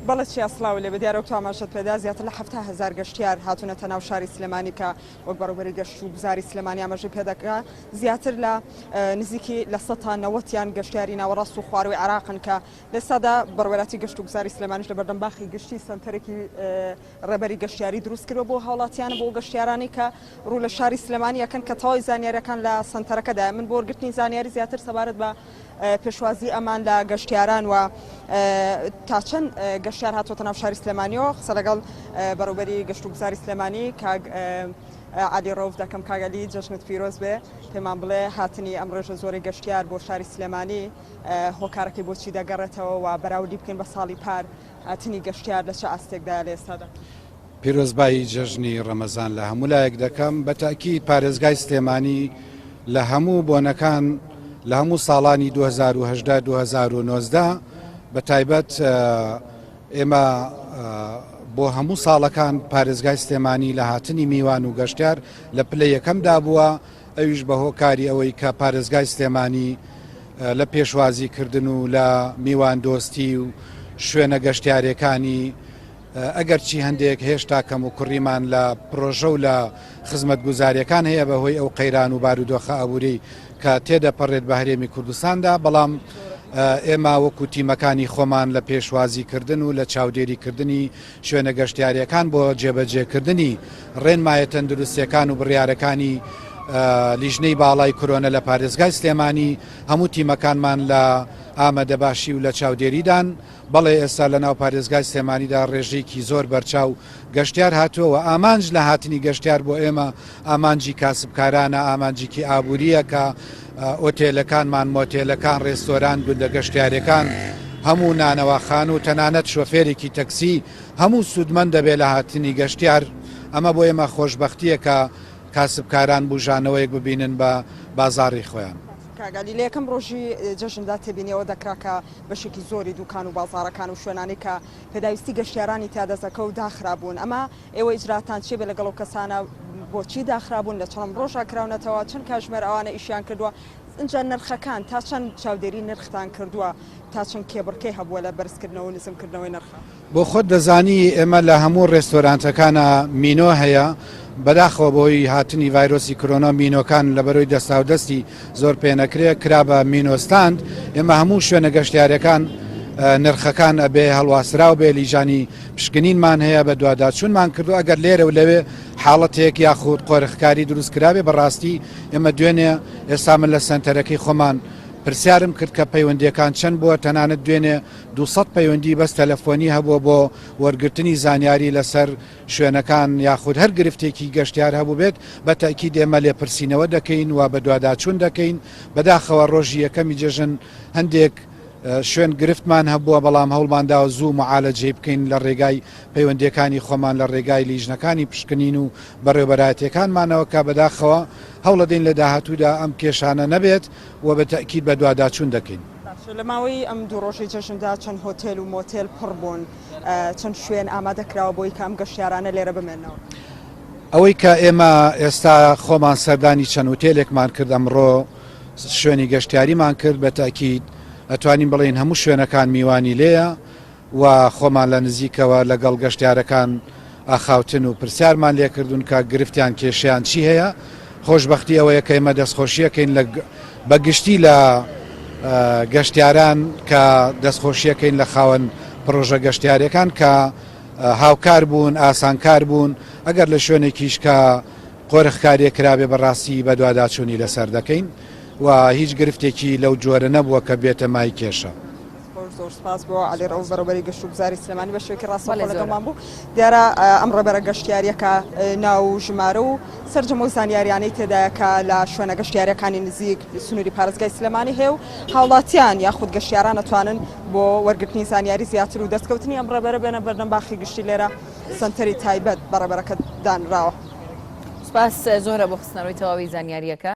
بەڵێ چیا سڵاو لێ بێ دیارە وەک تۆ ئاماژەت پێدا زیاتر لە 70 هەزار گەشتیار هاتوونەتە ناو شاری سلێمانی کە وەک بەڕێوبەری گەشت و گوزاری سلێمانی ئاماژەی پێدەکا زیاتر لە نزیکی لە سەتا نەوەتیان گەشتیاری ناوەڕاست و خواروی عێراقن کە لەئێستادا بەڕێوەراتی گەشت و گوزاری سلێمانیش لە بەردەم باخی گشتی سەنتەرێکی ڕێبەری گەشتیاری دروست کردوە بۆ هاوڵاتیان بۆ گەشتیارانی کە ڕوو لە شاری سلێمانی ئەکەن کە تەواوی زانیاریەکان لە سەنتەرەکەدایە من بۆ وەرگرتنی زانیاری زیاتر سەبارەت بە پێشوازی ئەمان لە گەشتیاران و تا چەند گەشتیار هاتووەتە ناو شاری سلێمانیەوە قسە لەگەڵ بەڕێوبەری گەشت و گوزاری سلێمانی کاک عەلی ڕەوف دەکەم کاک عەلی جەژنت پیرۆز بێ پێمان بڵێ هاتنی ئەم ڕێژە زۆرەی گەشتیار بۆ شاری سلێمانی هۆکارەکەی بۆچی دەگەڕێتەوە و بەراوردی بکەین بە ساڵی پار هاتنی گەشتیار لە چ ئاستێکدایە لە ئێستادا؟ پیرۆزبایی جەژنی ڕەمەزان لە هەموو لایەک دەکەم، بە تەئکید پارێزگای سلێمانی لە هەموو بۆنەکان لە هەموو ساڵانی 2018 2019 بە تایبەت ئێمە بۆ هەموو ساڵەکان پارێزگای سلێمانی لە هاتنی میوان و گەشتیار لە پلە یەکەمدا بووە ئەویش بە هۆکاری ئەوەی کە پارێزگای سلێمانی لە پێشوازی کردن و لە میواندۆستی و شوێنە گەشتیارەکانی ئەگەرچی هەندێک هێشتا کەموکوڕیمان لە پرۆژە و لە خزمەتگوزارییەکان هەیە بە هۆی ئەو قەیران و بارودۆخە ئابووریەی کە تێدەپەڕێت بە هەرێمی کوردستاندا، بەڵام ئێمە وەکو تیمەکانی خۆمان لە پێشوازیکردن و لە چاودێریکردنی شوێنە گەشتیارییەکان بۆ جێبەجێکردنی ڕێنمایە تەندروستییەکان و بڕیارەکانی لیژنەی باڵای کۆرۆنە لە پارێزگای سلێمانی هەموو تیمەکانمان لە ئامادەباشی و لە چاودێریدان. بەڵێ ئێستا لە ناو پارێزگای سلێمانیدا ڕێژەیەکی زۆر بەرچاو گەشتیار هاتووە و ئامانج لە هاتنی گەشتیار بۆ ئێمە ئامانجی کاسبکارانە، ئامانجیکی ئابوورییە کە ئۆتێلەکانمان، مۆتێلەکان، ڕێستۆران، گوندە گەشتیارییەکان، هەموو نانەواخانە و تەنانەت شۆفێرێکی تەکسی هەموو سوودمەند دەبێت لە هاتنی گەشتیار. ئەمە بۆ ئێمە خۆشبەختییە کە کاسبکاران بوژانەوەیەک ببینن بە بازاڕی خۆیان. کاک عەلی، لە یەکەم ڕۆژی جەژندا تێبینی ئەوە دەکرا کە بەشێکی زۆری دوکان و بازاڕەکان و شوێنانەی کە پێداویستی گەشتیارانی تیا دەستەکەوت داخرابوون، ئەمە ئێوە ئیجراتان چیە بێ لەگەڵ ئەو کەسانە بۆچی داخرابوون، لە چەند ڕۆژا کراونەتەوە، چەند کاژمێر ئەوانە ئیشیان کردووە، ئینجا نرخەکان تا چەند چاودێری نرختان کردووە، تا چەند کێبڕکێ هەبووە لە بەرزکردنەوە و نزمکردنەوەی نرخا؟ بۆ خۆت دەزانی ئێمە لە هەموو ڕێستۆرانتەکانا مینۆ هەیە، بەداخەوە بەهۆی هاتنی ڤایرۆسی کرۆنا مینۆکان لەبەرۆی دەستاودەستی زۆر پێنەکرێ کرا بە مینۆ ستاند، ئێمە هەموو شوێنە گەشتیارەکان نرخەکان ئەبێ هەڵواسراو بێ، لیژانی پشکنینمان هەیە بەدواداچوونمان کردووە ئەگەر لێرە و لەوێ حاڵەتێک یاخود قۆرخکاری دروست کرابێ بەڕاستی ئێمە دوێنێ ئێستا من لە سەنتەرەکەی خۆمان پرسیارم کرد کە پەیوەندیەکان چەند بووە تەنانەت دوێنێ 200 پەیوەندی بەس تەلەفۆنی هەبووە بۆ وەرگرتنی زانیاری لەسەر شوێنەکان یاخود هەر گرفتێکی گەشتیار هەبووبێت بە تەئکید ئێمە لێپرسینەوە دەکەین و بەدواداچوون دەکەین بەداخەوە ڕۆژی یەکەمی جەژن هەندێک شوێن گرفتمان هەبووە بەڵام هەوڵمانداوە زوو معالەجەی بکەین لە ڕێگای پەیوەندیەکانی خۆمان لە ڕێگای لیژنەکانی پشکنین و بەڕێوبەرایەتیەکانمانەوە کە بەداخەوە هەوڵەدەین لە داهاتوودا ئەم کێشانە نەبێت و بە تەئکید بەدواداچوون دەکەین. باشە لە ماوەی ئەم دوو ڕۆژەی جەژندا چەند هۆتێل و مۆتێل پڕ بوون؟ چەند شوێن ئامادە کراوە بۆی کە ئەم گەشتیارانە لێرە بمێنەوە؟ ئەوەی کە ئێمە ئێستا خۆمان سەردانی چەند هوتێلێکمان کرد ئەمڕۆ شوێنی گەشتیاریمان کرد بە تەئکید ئەتوانین بڵێین هەموو شوێنەکان میوانی لێیە و خۆمان لە نزیکەوە لەگەڵ گەشتیارەکان ئاخاوتن و پرسیارمان لێکردوون کە گرفتیان کێشەیان چی هەیە خۆشبەختی ئەوەیە کە ئێمە دەستخۆشیەکەین لە بە گشتی لە گەشتیاران کە دەستخۆشیەکەین لە خاوەن پڕۆژە گەشتیارەکان کە هاوکار بوون ئاسانکار بوون ئەگەر لە شوێنێکیش کە قۆرخکاریە کرابێ بەڕاستی بەدواداچوونی لەسەر دەکەین و هیچ گرفتێکی لەو جۆرە نەبووە کە بێتە مای کێشە. زۆر زۆر سپاس بۆ عەلی ڕەوف بەڕێوبەری گەشت و گوزاری سلێمانی بە شێوەیەکی ڕاستەوخۆ لەگەڵمان بوو دیارە ئەم ڕێبەرە گەشتیاریەکە ناو و ژمارە و سەرجەم ئەو زانیاریانەی تێدایە کە لە شوێنە گەشتیاریەکانی نزیک سنووری پارێزگای سلێمانی هەیە و هاوڵاتیان یاخود گەشتیاران ئەتوانن بۆ وەرگرتنی زانیاری زیاتر و دەستکەوتنی ئەم ڕێبەرە بێنە بەردەم باخی گشتی لێرە سەنتەری تایبەت بە ڕێبەرەکە دانراوە. سپاس زۆرە بۆ خستنەڕووی تەواوی زانیارییەکە.